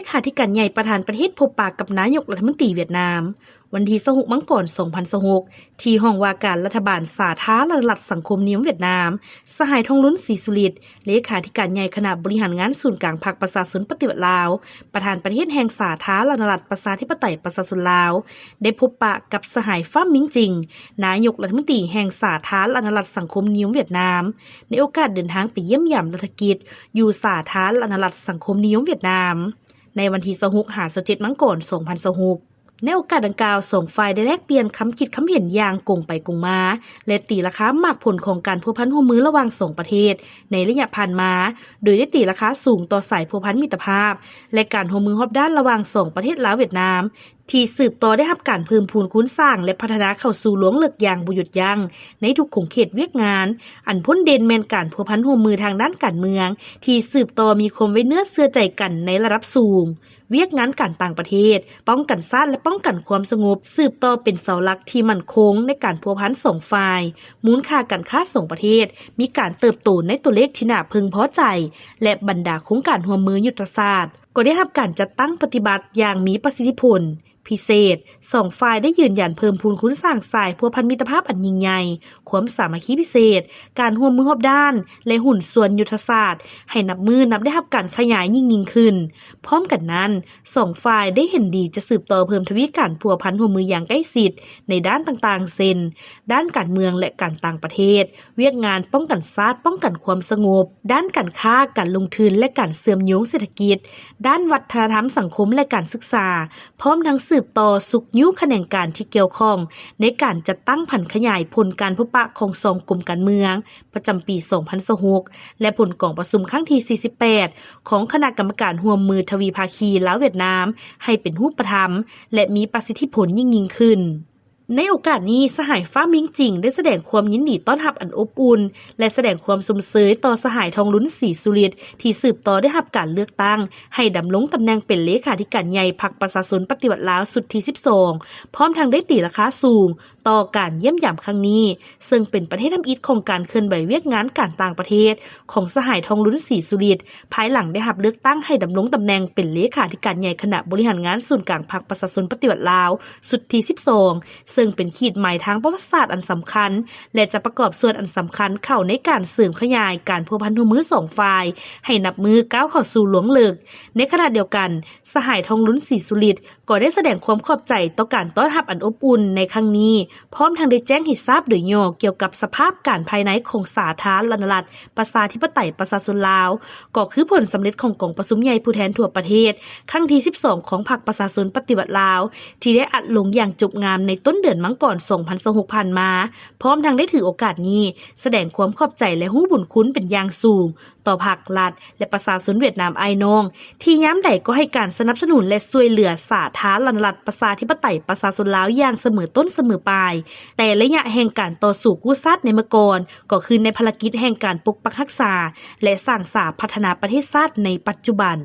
ຂາທິການໃຫຍ່ປະທານປະເທດພົບປະກັບນາຍົກລັດຖະມົນຕີຫວຽດນາມ ວັນທີຊາວຫົກ ມັງກອນ ສອງພັນຊາວຫົກ ທີ່ຫ້ອງວ່າການລັດຖະບານສາທາລະນະລັດສັງຄົມນິຍົມຫວຽດນາມ. ສະຫາຍ ທອງລຸນ ສີສຸລິດ ເລຂາທິການໃຫຍ່ຄະນະບໍລິຫານງານສູນກາງພັກປະຊາຊົນປະຕິວັດລາວ, ປະທານປະເທດແຫ່ງສາທາລະນະລັດປະຊາທິປະໄຕປະຊາຊົນລາວ ໄດ້ພົບປະກັບສະຫາຍ ຟາມ ມິງຈິງ ນາຍົກລັດຖະມົນຕີແຫ່ງສາທາລະນະລັດສັງຄົມນິຍົມຫວຽດນາມ ໃນໂອກາດເດີນທາງໄປຢ້ຽມຢາມລັດຖະກິດຢູ່ສາທາລະນະລັດສັງຄົມນິຍົມຫວຽດນາມ ໃນວັນທີຊາວຫົກ ຫາ ຊາວເຈັດ ມັງກອນ ສອງພັນຊາວຫົກ. ໃນໂອກາດດັ່ງກ່າວ, ສອງຝ່າຍໄດ້ແລກປ່ຽນຄຳຄິດຄຳເຫັນຢ່າງກົງໄປກົງມາ ແລະ ຕີລາຄາໝາກຜົນຂອງການພົວພັນຮ່ວມມືລະຫວ່າງສອງປະເທດໃນໄລຍະຜ່ານມາ, ໂດຍໄດ້ຕີລາຄາສູງຕໍ່ສາຍພົວພັນມິດຕະພາບ ແລະ ການຮ່ວມມືຮອບດ້ານລະຫວ່າງສອງປະເທດລາວ-ຫວຽດນາມ ທີ່ສືບຕໍ່ໄດ້ຮັບການເພີ່ມພູນຄູນສ້າງ ແລະ ພັດທະນາເຂົ້າສູ່ລວງເລິກຢ່າງບໍ່ຢຸດຢັ້ງໃນທຸກຂົງເຂດວຽກງານ. ອັນພົ້ນເດັ່ນແມ່ນການພົວພັນຮ່ວມມືທາງດ້ານການເມືອງ ທີ່ສືບຕໍ່ມີຄວາມໄວ້ເນື້ອເຊື່ອໃຈກັນໃນລະດັບສູງ. ວຽກງານການຕ່າງປະເທດ, ປ້ອງກັນຊາດ ແລະ ປ້ອງກັນຄວາມສະຫງົບ ສືບຕໍ່ເປັນເສົາຫຼັກທີ່ໝັ້ນຄົງໃນການພົວພັນສອງຝ່າຍ. ມູນຄ່າການຄ້າສອງປະເທດມີການເຕີບໂຕໃນຕົວເລກທີ່ໜ້າເພິ່ງພໍໃຈ ແລະ ບັນດາໂຄງການຮ່ວມມືຍຸດທະສາດກໍໄດ້ຮັບການຈັດຕັ້ງປະຕິບັດຢ່າງມີປະສິດທິຜົນ. ພິເສດ, ສອງຝ່າຍໄດ້ຢືນຢັນເພີ່ມພູນຄູນສ້າງສາຍພົວພັນມິດຕະພາບອັນຍິ່ງໃຫຍ່, ຄວາມສາມັກຄີພິເສດ, ການຮ່ວມມືຮອບດ້ານ ແລະ ຫຸ້ນສ່ວນຍຸດທະສາດ ໃຫ້ນັບມື້ນັບໄດ້ຮັບການຂະຫຍາຍຍິ່ງໆຂຶ້ນ. ພ້ອມກັນນັ້ນ, ສອງຝ່າຍໄດ້ເຫັນດີຈະສືບຕໍ່ເພີ່ມທະວີການພົວພັນຮ່ວມມືຢ່າງໃກ້ຊິດໃນດ້ານຕ່າງໆ ເຊັ່ນ ດ້ານການເມືອງ ແລະ ການຕ່າງປະເທດ, ວຽກງານປ້ອງກັນຊາດ, ປ້ອງກັນຄວາມສະຫງົບ, ດ້ານການຄ້າ, ການລົງທຶນ ແລະ ການເຊື່ອມໂຍງເສດຖະກິດ, ດ້ານວັດທະນະທຳສັງຄົມ ແລະ ການສຶກສາ, ພ້ອມທັງສືບຕໍ່ຊຸກຍູ້ຂະແໜງການທີ່ກ່ຽວຂ້ອງໃນການຈັດຕັ້ງຜັນຂະຫຍາຍຜົນການພົບປະຂອງສອງກົມການເມືອງ ປະຈຳປີສອງພັນຊາວຫົກ ແລະ ຜົນກອງປະຊຸມຄັ້ງທີສີ່ສິບແປດ ຂອງຄະນະກຳມະການຮ່ວມມືທະວີພາຄີລາວ-ຫວຽດນາມ ໃຫ້ເປັນຮູບປະທຳ ແລະ ມີປະສິດທິຜົນຍິ່ງໆຂຶ້ນ. ໃນໂອກາດນີ້, ສະຫາຍ ຟາມ ມິງຈິງ ໄດ້ສະແດງຄວາມຍິນດີຕ້ອນຮັບອັນອົບອຸ່ນ ແລະ ສະແດງຄວາມຊົມເຊີຍຕໍ່ສະຫາຍ ທອງລຸນ ສີສຸລິດ ທີ່ສືບຕໍ່ໄດ້ຮັບການເລືອກຕັ້ງໃຫ້ດຳລົງຕຳແໜ່ງເປັນເລຂາທິການໃຫຍ່ພັກປະຊາຊົນປະຕິວັດລາວຊຸດທີສິບສອງ ພ້ອມທັງໄດ້ຕີລາຄາສູງຕໍ່ການຢ້ຽມຢາມຄັ້ງນີ້, ເຊິ່ງເປັນປະເທດທຳອິດຂອງການເຄື່ອນໄຫວວຽກງານການຕ່າງປະເທດຂອງສະຫາຍ ທອງລຸນ ສີສຸລິດ ພາຍຫຼັງໄດ້ຮັບເລືອກຕັ້ງໃຫ້ດຳລົງຕຳແໜ່ງເປັນເລຂາທິການໃຫຍ່ຄະນະບໍລິຫານງານສູນກາງພັກປະຊາຊົນປະຕິວັດລາວ ຊຸດທີສິບສອງ ເຊິ່ງເປັນຂີດໝາຍທາງປະຫວັດສາດອັນສຳຄັນ ແລະ ຈະປະກອບສ່ວນອັນສຳຄັນເຂົ້າໃນການເສີມຂະຫຍາຍການພົວພັນຮ່ວມມືສອງຝ່າຍ ໃຫ້ນັບມື້ກ້າວເຂົ້າສູ່ລວງເລິກ. ໃນຂະນະດຽວກັນ, ສະຫາຍ ທອງລຸນ ສີສຸລິດ ກໍໄດ້ສະແດງຄວາມຂອບໃຈຕໍ່ການຕ້ອນຮັບອັນອົບອຸ່ນໃນຄັ້ງນີ້, ພ້ອມທັງໄດ້ແຈ້ງໃຫ້ຊາບໂດຍຫຍໍ້ກ່ຽວກັບສະພາບການພາຍໃນຂອງສາທາລະນະລັດ ປະຊາທິປະໄຕປະຊາຊົນລາວ, ກໍຄືຜົນສຳເລັດຂອງກອງປະຊຸມໃຫຍ່ຜູ້ແທນທົ່ວປະເທດ ຄັ້ງທີສິບສອງ ຂອງພັກປະຊາຊົນປະຕິວັດລາວ ທີ່ໄດ້ອັດລົງຢ່າງຈົບງາມໃນຕົ້ນເດືອນມັງກອນ ສອງພັນຊາວຫົກ ຜ່ານມາ, ພ້ອມທັງໄດ້ຖືໂອກາດນີ້ ສະແດງຄວາມຂອບໃຈ ແລະ ຮູ້ບຸນຄຸນເປັນຢ່າງສູງຕໍ່ພັກ, ລັດ ແລະ ປະຊາຊົນຫວຽດນາມອ້າຍນ້ອງ ທີ່ຍາມໃດກໍໃຫ້ການສະໜັບສະໜູນ ແລະ ຊ່ວຍເຫຼືອສາທາລະນະລັດປະຊາທິປະໄຕປະຊາຊົນລາວຢ່າງສະເໝີຕົ້ນສະເໝີປາຍ ແຕ່ໄລຍະແຫ່ງການຕໍ່ສູ້ກູ້ຊາດໃນເມື່ອກ່ອນ ກໍຄືໃນພາລະກິດແຫ່ງການປົກປັກຮັກສາ ແລະ ສ້າງສາພັດທະນາປະເທດຊາດໃນປັດຈຸບັນ.